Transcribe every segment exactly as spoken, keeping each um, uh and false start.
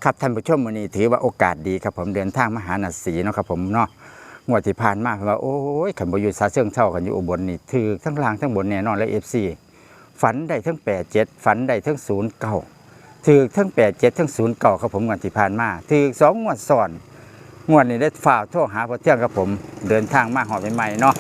ครับท่านผู้ชม มื้อนี้ถือว่าโอกาสดีครับผม เดินทางมาหานาสีเนาะครับผมเนาะ งวดที่ผ่านมาเพิ่นว่า โอ้ย คันบ่อยู่ฉะเชิงเทรา คันอยู่อุบลนี่ ถืกทั้งล่างทั้งบนแน่นอนเลย เอฟซี ฝันได้ทั้ง แปดเจ็ด ฝันได้ทั้ง ศูนย์เก้า ถืกทั้ง แปดเจ็ด ทั้ง ศูนย์เก้า ครับผม งวดที่ผ่านมา ถืกสองงวดซ้อน งวดนี้ได้ฟ้าวโทรหาพ่อเทืองครับผม เดินทางมาฮอดใหม่ๆเนาะ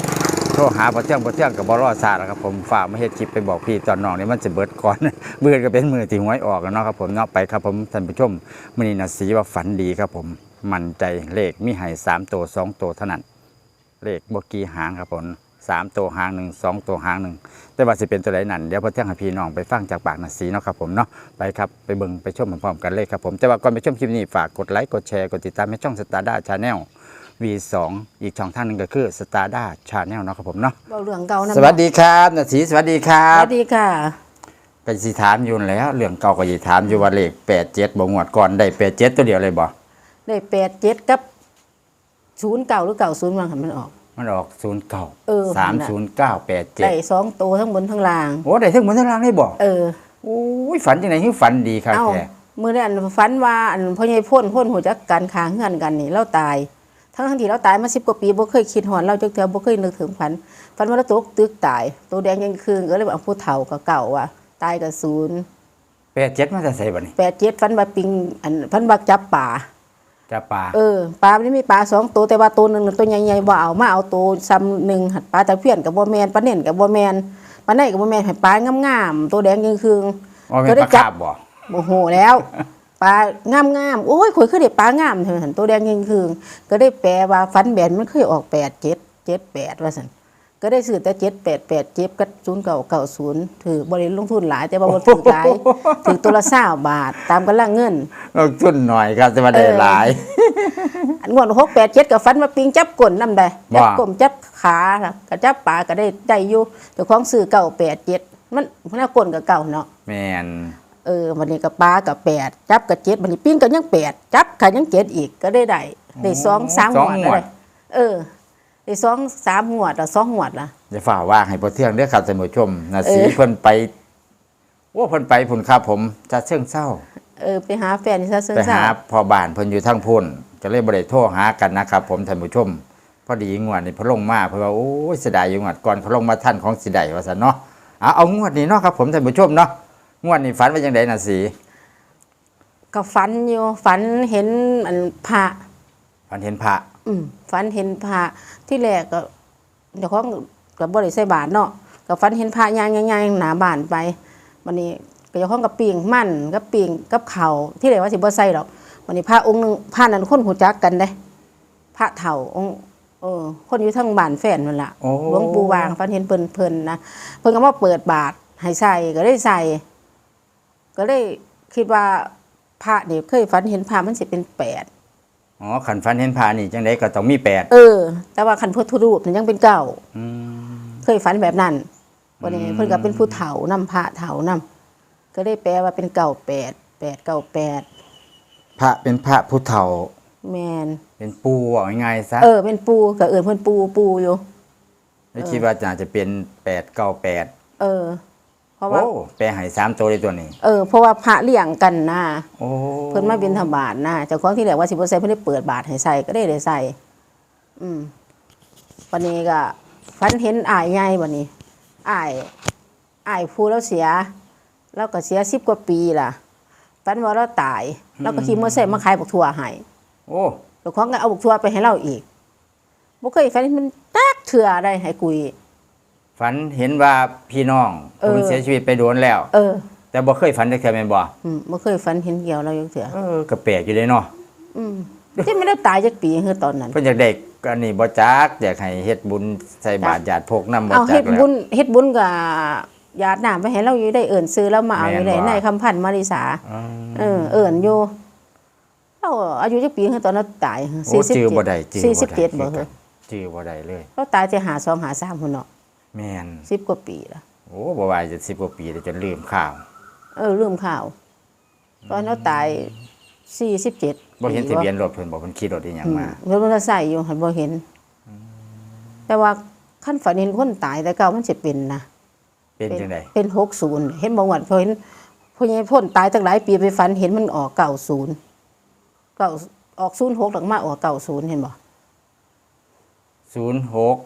โทรหาพ่อเทือง พ่อเทืองก็บ่รอช้าแล้วครับผม ฟ้าวมาเฮ็ดคลิปไปบอกพี่ตอนน้องนี่มันสิเบิดก่อน มื้ออื่นก็เป็นมื้อที่หวยออกแล้วเนาะครับผมเนาะ ไปครับผมท่านผู้ชม มื้อนี้นาสีว่าฝันดีครับผม มั่นใจ เลขมีให้สามตัว สองตัวเท่านั้น เลขบ่กี่หางครับผม สามตัวหางหนึ่ง สองตัวหางหนึ่ง แต่ว่าสิเป็นตัวใดนั้น เดี๋ยวพ่อเทืองให้พี่น้องไปฟังจากปากนาสีเนาะครับผมเนาะ ไปครับ ไปเบิ่งไปชมพร้อมๆกันเลยครับผม แต่ว่าก่อนไปชมคลิปนี้ ฝากกดไลค์ กดแชร์ กดติดตามให้ช่อง Star Channel วี สอง อีกช่องทางหนึ่งก็คือ Star Channel เนาะครับผมเนาะ เว้าเรื่องเก่านั่น สวัสดีครับนาสี สวัสดีครับ สวัสดีค่ะ ก็สิถามอยู่นั่นแหล้ว เรื่องเก่าก็สิถามอยู่ว่าเลข แปดเจ็ด บ่ งวดก่อนได้ แปดเจ็ด ตัวเดียวเลยบ่ ได้ แปดเจ็ด กับ ศูนย์เก้า หรือ เก้าศูนย์ ว่าหั่นมันออก มันออก ศูนย์เก้า เออ สามศูนย์เก้าแปดเจ็ด ได้สองตัวทั้งบนทั้งล่าง โอ้ ได้ทั้งบนทั้งล่างเลยบ่ เออ โอ้ย ฝันจังได๋คือฝันดีคัก เอ้า แท้ มื้อนั้นฝันว่าอันพ่อใหญ่พล คนฮู้จักกัน ข้างเฮือนกันนี่ ลาวตาย ทั้งๆที่ลาวตายมาสิบกว่าปี บ่เคยคิดฮอดลาวจักเทื่อ บ่เคยนึกถึงฝัน ฝันว่าลาวตกตึกตาย ตัวแดงยังคืง ก็เลยว่าผู้เฒ่าก็เก้า ว่า ตายก็ศูนย์ แปดเจ็ด มาแต่ไสบัดนี้ แปดเจ็ด ฝันว่าปิง อัน ฝันว่าจับปลา จับปลา เออ ปลามันมีปลาสองตัว แต่ว่าตัวหนึ่งน่ะตัวใหญ่ๆ บ่เอา มาเอาตัวซ้ำหนึ่งหั่น ปลาตะเพียนก็บ่แม่น ปลาเน่นก็บ่แม่น ปลาในก็บ่แม่น ให้ปลางามๆ ตัวแดงยังคืง อ๋อ แม่น ก็ได้ ปลา จับ คาบบ่ บ่ฮู้แล้ว ปลางามๆ โอ้ย ข่อยคือได้ปลางามแท้หั่น ตัวแดงยังคืง ก็ได้แปลว่าฝันแบบมันเคยออก แปดเจ็ด เจ็ดแปด ว่าซั่น ก็ได้ซื้อแต่ เจ็ดแปดแปดเจ็ด กับ ศูนย์เก้าเก้าศูนย์ ถืก บ่ได้ลงทุนหลาย แต่ว่าบ่ถืกหลาย ถืกตัวละซาวบาท ตามกำลังเงิน ลงทุนน้อยครับ แต่ว่าได้ เออ หลาย อันงวด หกแปดเจ็ด ก็ฝันว่าปิงจับก้นนำได้ บ่ จับก้นจับขา ก็จับปลาก็ได้ ได้อยู่ เจ้าของซื้อ เก้าแปดเจ็ด มัน หัวหน้าก้นก็เก้าเนาะ แม่น เออ บัดนี้ก็ปลาก็แปด จับก็เจ็ด บัดนี้ปิงก็ยังแปด จับก็ยังเจ็ดอีก ก็ได้ได้ ได้ โอ้ สองสาม สอง งวด งวด แล้ว เออ ได้สองสามงวดละ สองงวดละ อย่าฝ่าว่าให้พ่อเทืองเด้อครับท่านผู้ชม นาสี เออ เพิ่นไป โอ้ เพิ่นไปพุ่นครับผม ฉะเชิงเทรา เออ ไปหาแฟนที่ฉะเชิงเทรา ไปหาพ่อบ้านเพิ่นอยู่ทางพุ่น ก็เลยบ่ได้โทรหากันนะครับผมท่านผู้ชม พอดีงวดนี้เพิ่นลงมา เพิ่นว่า โอ้ย เสียดายอยู่ งวดก่อนเขาลงมาทัน ของสิได้ว่าซั่นเนาะ เอา เอางวดนี้เนาะครับผมท่านผู้ชมเนาะ งวดนี้ฝันว่าจังไดนาสี ก็ฝันอยู่ ฝันเห็นอันพระ ฝันเห็นพระ อืม ฝันเห็นพระ ที่แรกก็ เจ้าของก็บ่ได้ใส่บาตรเนาะ ก็ฝันเห็นพระย่างๆๆหน้าบ้านไป บัดนี้ก็เจ้าของก็ปิ้งมัน กับปิ้งกับข้าว ที่แรกว่าสิบ่ใส่ดอก บัดนี้พระองค์หนึ่ง พระนั้นคนรู้จักกันเด้ พระเฒ่าองค์ เออ คนอยู่ทางบ้านแฟนนั่นล่ะ โอ้ หลวงปู่วาง ฝันเห็นเพิ่น เพิ่นนะ เพิ่นก็มาเปิดบาตรให้ใส่ ก็ได้ใส่ ก็เลยคิดว่าพระนี่ เคยฝันเห็นพระมันสิเป็นแปด อ๋อ คันฝันเห็นพระนี่จังใดก็ต้องมีแปด เออ แต่ว่าคันพุทธรูปนี่ยังเป็นเก้า อืม เคยฝันแบบนั้น วันนี้ อืม เพิ่นก็เป็นผู้เฒ่านำ พระเฒ่านำ ก็ได้แปลว่าเป็น เก้าแปด แปดเก้าแปด พระเป็นพระผู้เฒ่า แม่น เป็นปู่ ว่าง่ายๆซะ เออ เป็นปู่ ก็เอิ้นเพิ่นปู่ ปู่อยู่ ไม่คิดว่าน่าจะเป็น แปดเก้าแปด เออ เพราะว่า โอ้ แปลให้สามตัวเลยตัวนี้ เออ เพราะว่าพระเลี้ยงกันนะ โอ้ เพิ่นมาบิณฑบาตนะ เจ้าของที่แรกว่าสิบ่ใส่ เพิ่นได้เปิดบาตรให้ใส่ ก็ได้ได้ใส่ อืม บัดนี้ก็ฝันเห็นอ้ายใหญ่บัดนี้ อ้าย อ้ายผู้ลาวเสีย ลาวก็เสียสิบกว่าปีล่ะ ฝันว่าลาวตาย อืม ลาวก็ขี่มอเตอร์ไซค์มาขายบักถั่วให้ โอ้ เจ้าของก็เอาบักถั่วไปให้ลาวอีก บ่เคยฝันเห็นมันจักเทื่อใดให้กุย ฝันเห็นว่าพี่น้อง เออ เพิ่นเสียชีวิตไปโดนแล้ว เออ แต่บ่เคยฝันจักเทื่อแม่นบ่ อืม บ่เคยฝันเห็นเกี่ยวลาวจักเทื่อ เออ ก็แปลกอยู่เด้เนาะ อืม แต่มันได้ตายจักปีคือตอนนั้น เพิ่นอยากได้อันนี้บ่จัก อยากให้เฮ็ดบุญใส่บาตร จ้ะ ญาติโภคนำบ่ เอา จัก เฮ็ด แล้ว บุญ เฮ็ดบุญก็หยาดน้ำไปให้ลาวอยู่ได้ เอิ้นชื่อลาวมาเอาอยู่ได้ แม่นบ่ นายคำพันธ์มาริสา อืม เออ เอิ้นอยู่ ลาวอายุจักปีคือตอนลาวตาย โอ้ สี่สิบเจ็ด จื่อบ่ได้ จื่อบ่ได้ สี่สิบเจ็ด บ่ คือกัน เหรอ จื่อบ่ได้เลย ลาวตายแต่ห้าสอง ห้าสามพุ้นเนาะ แม่น สิบกว่าปีละ โอ้ บ่ว่าจะสิบกว่าปีแล้วจนลืมข่าว เออ ลืมข่าว ตอนลาวตาย สี่สิบเจ็ด บ่เห็น ปี ทะเบียนรถเพิ่นบ่ เพิ่นขี่รถอีหยังมา อืม รถมอเตอร์ไซค์อยู่ หันบ่เห็น อืม แต่ว่าคันฝันเห็นคนตายแต่เก่ามันสิเป็นนะ เป็นจังใด เป็น หกศูนย์ เห็นบ่ งวดเขาเห็นพ่อใหญ่พลตายตั้งหลายปี ไปฝันเห็นมันออก เก้าศูนย์ เก้า ออกศูนย์หก แล้วก็มาออกเก้าศูนย์ เห็นบ่ ศูนย์หก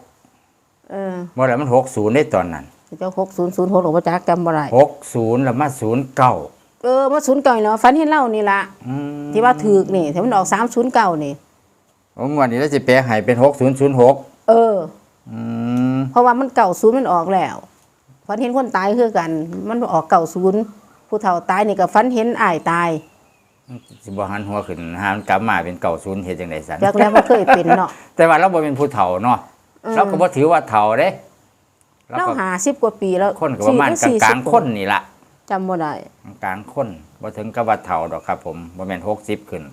เออ บ่แล้วมันหกศูนย์ได้ตอนนั้น เจ้า หกศูนย์ ศูนย์หก หรือว่าจักจำบ่ได้ หกศูนย์แล้วมาศูนย์เก้า เออมาศูนย์เก้าเนาะฝันเห็นเล่านี่ละ อืม ที่ว่าถืกนี่ที่มันออกสามศูนย์เก้านี่ โอ้งวดนี้แล้วสิแปลให้เป็นหกศูนย์ศูนย์หก เออ อืม เพราะว่ามันเก้าศูนย์มันออกแล้วฝันเห็นคนตายคือกัน มันออกเก้าศูนย์ผู้เฒ่าตายนี่ก็ฝันเห็นอ้ายตาย สิบ่หันหัวขึ้นหามันกลับมาเป็นเก้าศูนย์เฮ็ดจังได๋ซั่น จักแล้วบ่เคยเป็นเนาะ แต่ว่าเราบ่เป็นผู้เฒ่าเนาะ เออ เราก็บ่ถือว่าเฒ่าเด้ เราห้าสิบกว่าปีแล้ว คนก็ประมาณ สี่ กลางๆคนนี่ละ จำบ่ได้ กลางๆคนบ่ถึงกับว่าเฒ่าดอกครับผมบ่แม่นหกสิบขึ้น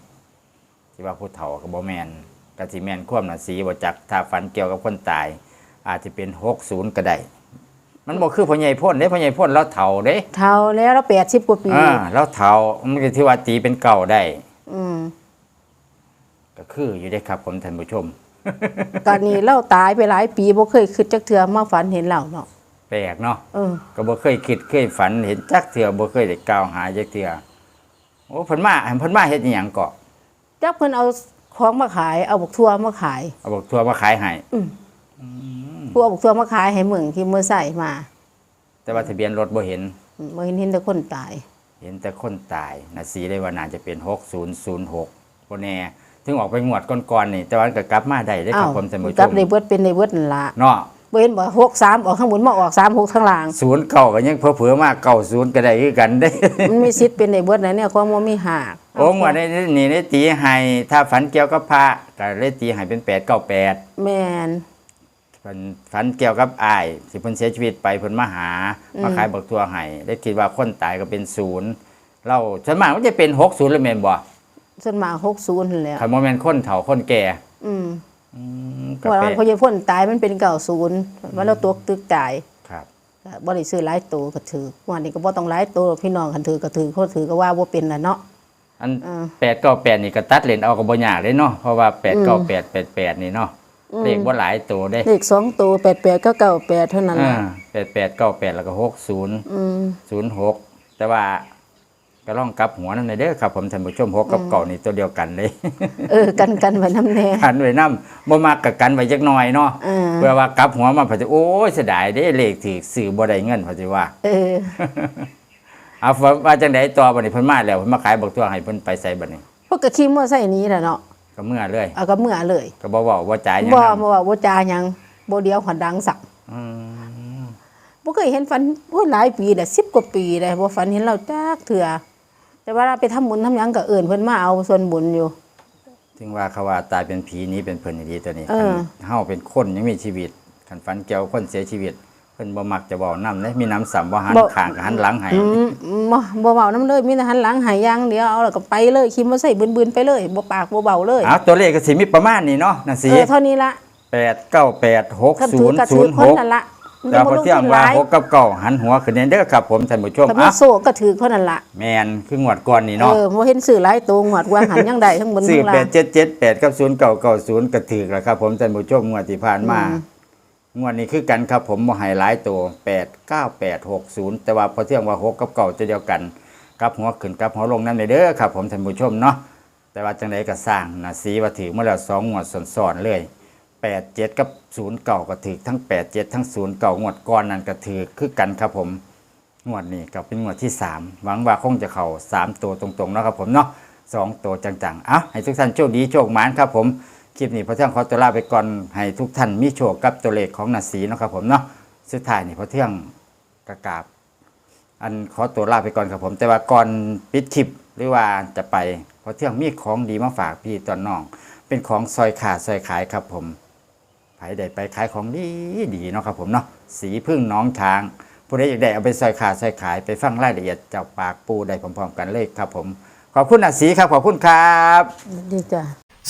ที่ว่าผู้เฒ่าก็บ่แม่นก็สิแม่นความน่ะสีบ่จักถ้าฝันเกี่ยวกับคนตาย อาจจะเป็นหกศูนย์ก็ได้ มันบ่คือพ่อใหญ่พ่นเด้พ่อใหญ่พ่นเราเฒ่าเด้ เฒ่าแล้วเราแปดสิบกว่าปี อ่าเราเฒ่ามันก็ถือว่าตีเป็นเก้าได้ อืม ก็คืออยู่เด้ครับผมท่านผู้ชม กะนี่เราตายไปหลายปีบ่เคยคิดจักเทื่อมาฝันเห็นเราเนาะ แปลกเนาะ เออ ก็บ่เคยคิดเคยฝันเห็นจักเทื่อบ่เคยได้กล่าวหาจักเทื่อโอ้เพิ่นมาเพิ่นมาเฮ็ดอีหยังเกาะ จักเพิ่นเอาของมาขายเอาบักทั่วมาขาย เอาบักทั่วมาขายให้ อืมผู้เอาบักทั่วมาขายให้มึงที่เมื่อใส่มา แต่ว่าทะเบียนรถบ่เห็น อืมบ่เห็นเห็นแต่คนตาย เห็นแต่คนตายนะสีเลยว่าน่าจะเป็นหกศูนย์ศูนย์หกบ่แน่ถึงออกไปงวดก่อนๆนี่ แต่ว่ามันก็กลับมาได้เด้ครับ อ้าว ผมท่านผู้ช กลับ ม ได้เบิดเป็นได้เบิดนั่นละ เนาะ บ่เห็นบ่หกสามออกข้างบนมาออกสามหกข้างล่าง ศูนย์เก้าก็ยังเผลอๆมาเก้าศูนย์ก็ได้คือกันเด้ มันมีสิทธิ์เป็นได้เบิดนะเนี่ยความบ่มีหาก โอ้งวดนี้นี่ได้ตีให้ถ้าฝันเกี่ยวกับพระก็เลยตีให้เป็นแปดเก้าแปด แม่น ฝันฝันเกี่ยวกับอ้ายที่เพิ่นเสียชีวิตไปเพิ่นมาหา อืม มาขายบักทั่วให้ได้คิดว่าคนตายก็เป็นศูนย์เราส่วนมากมันจะเป็นหกศูนย์เลยแม่นบ่ ส่วนมากหกศูนย์นั่นแหละ คันบ่แม่นคนเฒ่าคนแก่ อืม อืมก็ ว่า เป็น พอใหญ่พ่นตายมันเป็นเก้าศูนย์ว่าเราตกตึกตาย ครับ ก็บ่ได้ซื้อหลายตัวก็ถืกงวดนี้ก็บ่ต้องหลายตัวพี่น้องคันถืกก็ถืกคนถืกก็ว่าบ่เป็นล่ะเนาะ อัน อ่า แปดเก้าแปดนี่ก็ตัดเล่นเอาก็บ่ยากเลยเนาะเพราะว่าแปดเก้าแปดแปดแปดนี่เนาะ อืม เลขบ่หลายตัวเด้ เลขสองตัวแปดแปดกับเก้าแปดเท่านั้น อ่า ล่ะ แปดแปดเก้าแปดแล้วก็หกศูนย์ อืม ศูนย์หกแต่ว่าก็ลองกลับหัวนำเด้อครับผมท่านผู้ชมหกกับเก้านี่ตัวเดียวกันเลย เออกันกันไว้นำแน่ กันไว้นำบ่มักก็กันไว้จักหน่อยเนาะ เออ เพื่อว่ากลับหัวมาเพิ่นสิโอ้ยเสียดายเด้เลขถืกซื้อบ่ได้เงินเพิ่นสิว่า เออ เอาว่าว่าจังได๋ต่อบัดนี้เพิ่นมาแล้วเพิ่นมาขายบักทั่วให้เพิ่นไปไสบัดนี้ พวกก็ขี่มอเตอร์ไซค์หนีแหละเนาะ ก็เมื่อเลย เอาก็เมื่อเลย ก็บ่เว้าบ่จาหยัง บ่ นำ บ่เว้าบ่จาหยังบ่เดียวหันดังสัก อืม บ่เคยเห็นฝันโอ้ยหลายปีแล้วสิบกว่าปีแล้วบ่ฝันเห็นเราจักเทื่อแต่ว่าไปทำบุญทำหยังก็เอิ้นเพิ่นมาเอาส่วนบุญอยู่ ถึงว่าเขาว่าตายเป็นผีหนีเป็นเพิ่นอีหลีตัวนี้ เออ คันเฮาเป็นคนยังมีชีวิตคันฝันเกี่ยวคนเสียชีวิต เพิ่นบ่มักจะเว้านำเด้มีน้ำซ้ำบ่หัน บ่ ข้างก็หันหลังให้ อืมบ่บ่เว้านำเลยมีแต่หันหลังให้อย่างเดียวเอาแล้วก็ไปเลยขี่มอเตอร์ไซค์บึนๆไปเลยบ่ปากบ่เว้าเลย เอาตัวเลขก็สิมีประมาณนี้เนาะนั่นสิ เออเท่านี้ละ แปดเก้าแปด หกศูนย์ศูนย์หก คันถือก็ถือคนนั่นละ แล้วพอเที่ยงว่า มันบ่ลงทุนหลาย หกกับเก้าหันหัวขึ้นเด้อครับผมท่านผู้ชม ถ้ามี อ่ะ โชคก็ถือเท่านั้นละ แม่นคืองวดก่อนนี่เนาะ เออบ่เห็นซื้อหลายตัวงวดว่าหันยังได้ทั้งบน ซื้อ ทั้งล่า แป ง ดเจ็ดเจ็ดแปด กับ ศูนย์เก้าเก้าศูนย์ ก็ถืกแล้วครับผมท่านผู้ชมงวดที่ผ่านมา อืม งวดนี้คือกันครับผมบ่ให้หลายตัว แปดเก้าแปด หกศูนย์ แต่ว่าพอเที่ยงว่าหกกับเก้าจะเดียวกันกลับหัวขึ้นกลับหัวลงนั่นเด้อครับผมท่านผู้ชมเนาะแต่ว่าจังไดก็สร้างนะสีว่าถืกมาแล้วสองงวดซ้อนๆเลย แปดเจ็ด กับ ศูนย์เก้า ก็ถืกทั้ง แปดเจ็ด ทั้ง ศูนย์เก้า งวดก่อนนั่นก็ถืกคือกันครับผม งวดนี้ก็เป็นงวดที่สามหวังว่าคงจะเข้าสามตัวตรงๆเนาะครับผมเนาะสองตัวจังๆเอ้าให้ทุกท่านโชคดีโชคหมานครับผมคลิปนี้พอเที่ยงขอตัวลาไปก่อนให้ทุกท่านมีโชคกับตัวเลขของนาสีเนาะครับผมเนาะสุดท้ายนี่พอเที่ยงกะกราบอันขอตัวลาไปก่อนครับผม แต่ว่าก่อนปิดคลิปหรือว่าจะไปพอเที่ยงมีของดีมาฝากพี่ตอนน้อง เป็นของซอยขาซอยขายครับผม ไผได้ไปขายของดีดีเนาะครับผมเนาะสีพึ่งหนองช้าง ผู้ใดอยากได้เอาไปซอยขาซอยขายไปฟังรายละเอียดจากปากปู่ได้พร้อมๆกันเลยครับผม ขอบคุณอาสีครับ ขอบคุณครับ ดีจ้ะ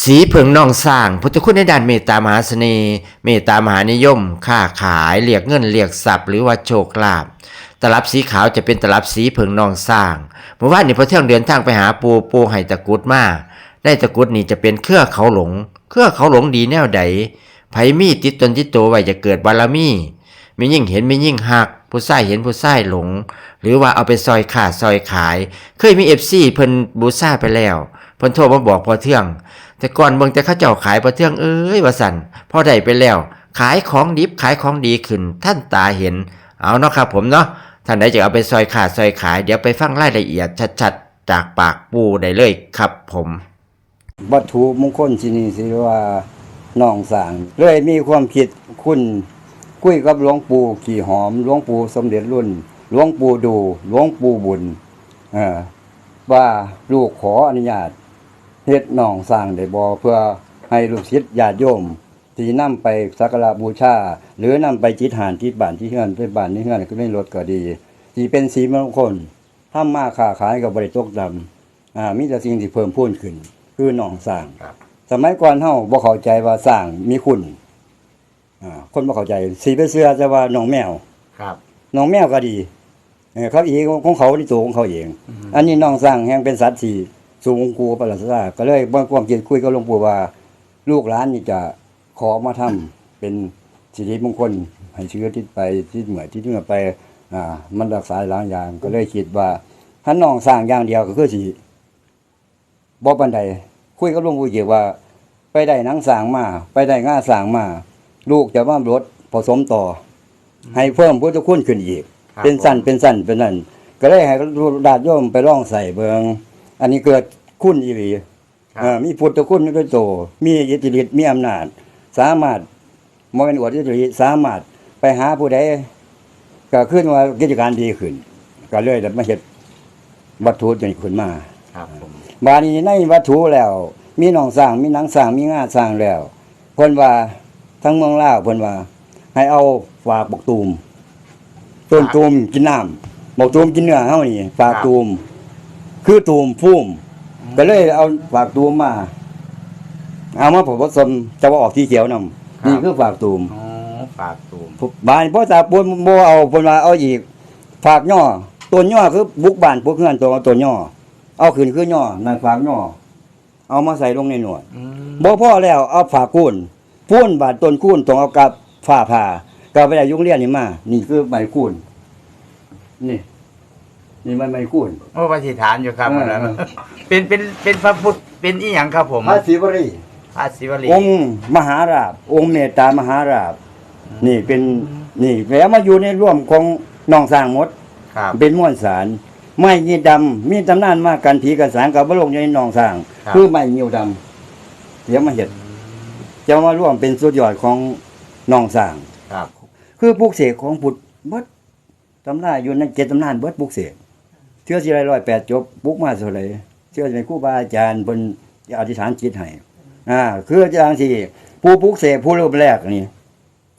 สีเผิงนองสร้าง พุทธคุณในด้านเมตตามหาเสน่ห์ เมตตามหานิยม ค้าขาย เรียกเงิน เรียกทรัพย์ หรือว่าโชคลาภ ตลับสีขาวจะเป็นตลับสีเผิงนองสร้าง เมื่อวานนี้พอเที่ยงเดินทางไปหาปู่ ปู่ให้ตะกรุดมา ได้ตะกรุดนี่จะเป็นเครือเขาหลง เครือเขาหลงดีแนวใด ไผมีติดตนติดตัวไว้จะเกิดบารมี แม่ยิ่งเห็นแม่ยิ่งฮัก ผู้ ผู้ชายเห็นผู้ชายหลง หรือว่าเอาไปซอยค้าซอยขาย เคยมี เอฟซี เพิ่นบูชาไปแล้ว เพิ่นโทรมาบอกพ่อเทือง แต่ก่อนเบิ่งแต่เขาเจ้าขาย พ่อเทืองเอ้ย ว่าซั่น พอได้ไปแล้ว ขายของดิบขายของดีขึ้นทันตาเห็น เอาเนาะครับผมเนาะ ท่านใดจะเอาไปซอยค้าซอยขาย เดี๋ยวไปฟังรายละเอียดชัดๆ จากปากปู่ได้เลยครับผม วัตถุมงคลที่นี่สิว่าน้องสร้าง เลยมีความคิดคุณคุยกับหลวงปู่ขี้หอม หลวงปู่สมเด็จรุ่น หลวงปู่ดู หลวงปู่บุญ เอ่อ ว่าลูกขออนุญาตเฮ็ดน้องสร้างได้บ่ เพื่อให้ลูกศิษย์ญาติโยมที่นำไปสักการะบูชา หรือนำไปติดห้านติดบ้านติดเฮือน เป็นบ้านในเฮือนก็ในรถก็ดี สิเป็นสิริมงคล ทำมาค้าขายก็บ่ได้ตกต่ำ อ่า มีแต่สิ่งที่เพิ่มพูนขึ้น คือน้องสร้าง ครับ สมัยก่อนเฮาบ่เข้าใจว่าสร้างมีคุณ อ่า คนบ่เข้าใจ สิไปเชื่อแต่ว่าน้องแมว ครับ น้องแมวก็ดี เออ เขาเองของเขาในตัวของเขาเอง อืม อันนี้น้องสร้างแฮงเป็นสัตว์ที่สูงกว่าปรัสราช ก็เลยบ่ความคิดคุยกับหลวงปู่ว่า ลูกหลานนี่จะขอมาทำเป็นสิริมงคล ให้ชื่อติดไป ติดเมื่อยติดเมื่อยไป อ่า มันรักษาหลายอย่าง ก็เลยคิดว่า ถ้าน้องสร้างอย่างเดียวก็คือสิ บ่ปานใด คุยกับหลวงปู่เจียกว่า ไปได้หนังสร้างมา ไปได้งาสร้างมา ลูกจะมาลดผสมต่อ อืม ให้เพิ่มพุทธคุณขึ้นอีก ครับ เป็นชั้น ผม เป็นชั้น เป็นนั่น ก็เลยให้ญาติโยมไปลองใส่เบิ่ง อันนี้เกิดคุณอีหลี ครับ เอ่อ มีพุทธคุณอยู่ในตัว มีอิทธิฤทธิ์ มีอำนาจ สามารถ บ่แม่นอวดอิทธิฤทธิ์ สามารถไปหาผู้ใด ก็คือว่ากิจการดีขึ้น ก็เลยได้มาเฮ็ดวัตถุตัวนี้ขึ้นมา ครับผม บาดนี้ในวัตถุแล้ว มีน้องสร้าง มีหนังสร้าง มีงาสร้างแล้ว เพิ่นว่า ทางเมืองลาวเพิ่นว่า ให้เอาฝากบักตูม ต้น ครับ ตูมกินน้ำ บักตูมกินเนื้อเฮานี่ ฝาก ครับ ตูม คือตูมภูมิ อืม ก็เลยเอาฝากตูมมา เอามาผสม แต่ว่าออกสีเขียวนำ ครับ นี่คือฝากตูม อ๋อ ฝากตูม บาดนี้พอตาปูนบ่เอา เพิ่นว่าเอาอีก ฝากย่อ ต้นย่อคือบุกบ้านปลูกเฮือน ตัวต้นย่อ เอาขึ้นคือย่อ นั่นฝากย่อ เอามาใส่ลงในหนวด อืม บ่พอแล้ว เอาฝากคูณ ปูนบาดต้นคูณ ต้องเอากับฝ้าผ่า ก็ไปได้ยุงเลียนนี่มา นี่คือใบคูณ นี่ นี่มันใบคูณ โอ้ ว่าสิถามอยู่ครับ เออ อันนั้น เออ เป็น เป็น เป็นพระพุทธ เป็นอีหยังครับผม พระศิวลี พระศิวลี องค์มหาราบ องค์เมตตามหาราบ อืม นี่เป็น นี่ แล้วมาอยู่ในร่วมของน้องสร้างหมด ครับ เป็นมวลสาร ไม้ยีดดำ มีตำนานมากันผีกันสางกับบ่ลงอยู่ในน้องสร้าง ครับ คือไม้งิ้วดำ เดี๋ยวมาเฮ็ด อืม จะมาร่วมเป็นสุดยอดของน้องสร้าง ครับ คือปลุกเสกของพุทธเบิด ตำราอยู่ในเจ็ดตำนานเบิดปลุกเสก เทื่อสิได้ร้อยแปดจบ ปลุกมาเท่าใด เทื่อสิได้ครูบาอาจารย์เพิ่นอธิษฐานจิตให้ อ่า คือจังซี่ ผู้ปลุกเสกผู้รูปแรกนี่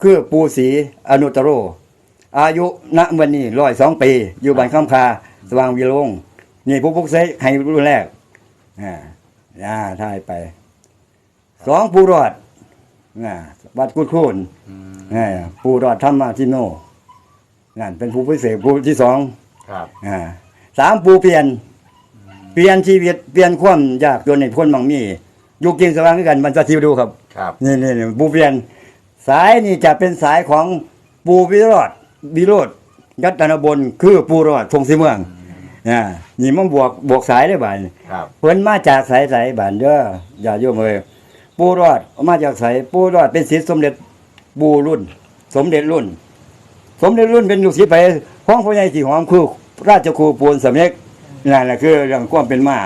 คือปู่ศรีอนุตตโร อายุ ณ มื้อนี้ ร้อยสองปี อยู่บ้านคำคา สว่างวีระวงศ์ นี่ผู้ปลุกเสกให้รุ่นแรก อ่า อ่า ถ่ายไป สอง ปู่รอด อ่า วัดกุดคูน อืม อ่า ปู่รอดธรรมทินโน นั่นเป็นผู้ปลุกเสกผู้ที่สอง ครับ อ่า สาม ปู่เปลี่ยน อืม เปลี่ยนชีวิต เปลี่ยนความยากจนให้คนมั่งมี อยู่กิ่งสว่างคือกัน มันจะทิวดูครับ ครับ นี่ นี่ นี่ ปู่เปลี่ยน สายนี่จะเป็นสายของปู่วิโรจน์ วิโรจน์ รัตนบล คือปู่รอด ทงศรีเมือง อืม อ่า นี่มันบวก บวกสายได้บาดนี่ ครับ เพิ่นมาจากสาย สายบาดเด้อ ญาติโยมเอ้ย ปู่รอดมาจากไส ปู่รอดเป็นศิษย์สมเด็จปู่รุ่น สมเด็จรุ่น สมเด็จรุ่นเป็นลูกศิษย์ไผ ของพ่อใหญ่ขี้หอม คือราชครูปูนสำเร็จ นั่นแหละคือเรื่องความเป็นมา